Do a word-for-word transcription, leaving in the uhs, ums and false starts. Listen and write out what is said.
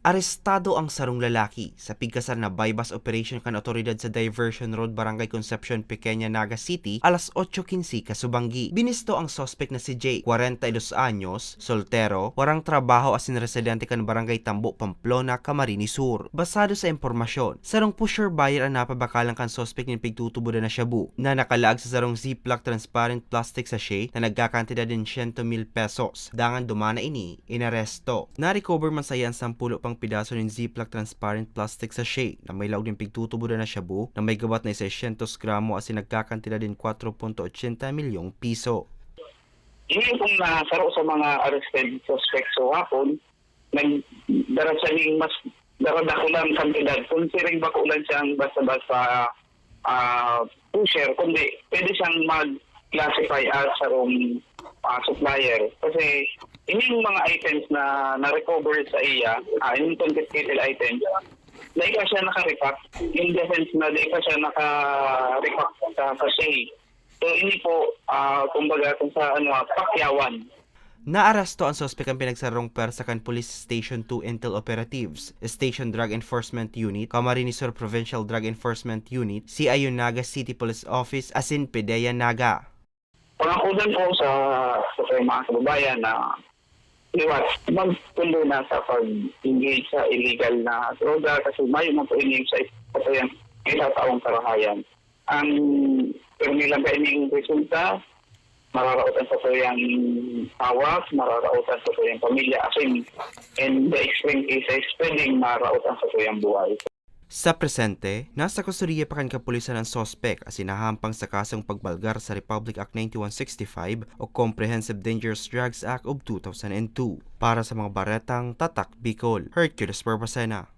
Arestado ang sarong lalaki sa pigkasal na buy-bust operation kan otoridad sa Diversion Road, Barangay Concepcion, Pequeña, Naga City, alas otso quince kasubanggi. Binisto ang suspek na si Jay, kwarenta y dos anyos, soltero, warang trabaho asin residente kan Barangay Tambo, Pamplona, Camarines Sur. Basado sa impormasyon, sarong pusher buyer ang napabakalan kan suspek nin pigtutubodan na shabu na nakalaag sa sarong Ziploc transparent plastic sachet na nagkakantidad nin siyento mil pesos. Dangan duman na ini inaresto. Na-recover man saya an sampulo pang pidaso nin Ziploc transparent plastic sachet na may laog nin pigtutubodan na shabu na may gabat na seiscientos gramo asin nagkakantidad nin kwatro punto ochenta milyong piso. Ini pong nasaro sa mga arrested suspects sa hapon, nagdara siya ning mas daradakulang kantidad. Kung siring bako lang siyang basta-basta, ah, pusher, kundi pwede siyang mag-classify as sarong, ah, supplier. Kasi ining mga items na na-recover sa iya, ah, ining confiscated items, dai pa siya naka-repack. In the sense na dai pa siya naka-repack sa sachet. So, ini po, ah, kumbaga, kung sa ano, ah, pakyawan. Naaresto ang suspek kan pinagsarong pwersa kan Police Station two Intel Operatives, Station Drug Enforcement Unit, Camarines Sur Provincial Drug Enforcement Unit, C I U Naga City Police Office, asin PDEA Naga. Pangakudan po sa, sa mga kababayan na liwas, magtuloy na sa pag-engage sa illegal na droga kasi mayo man po ini sa katuyang, sa taong karahayan. Ang pirmi lang kaining resulta, mararaot ang satuyang hawak, mararaot ang satuyang pamilya, asin in the extreme cases, pwedeng maraot ang satuyang buhay. Sa presente, nasa kustodiya pa kan kapulisan ang suspek asin nahahampang sa kasong pagbalgar sa Republic Act ninety-one sixty-five o Comprehensive Dangerous Drugs Act of two thousand and two. Para sa mga baretang Tatak Bicol, Hercules Barbacena.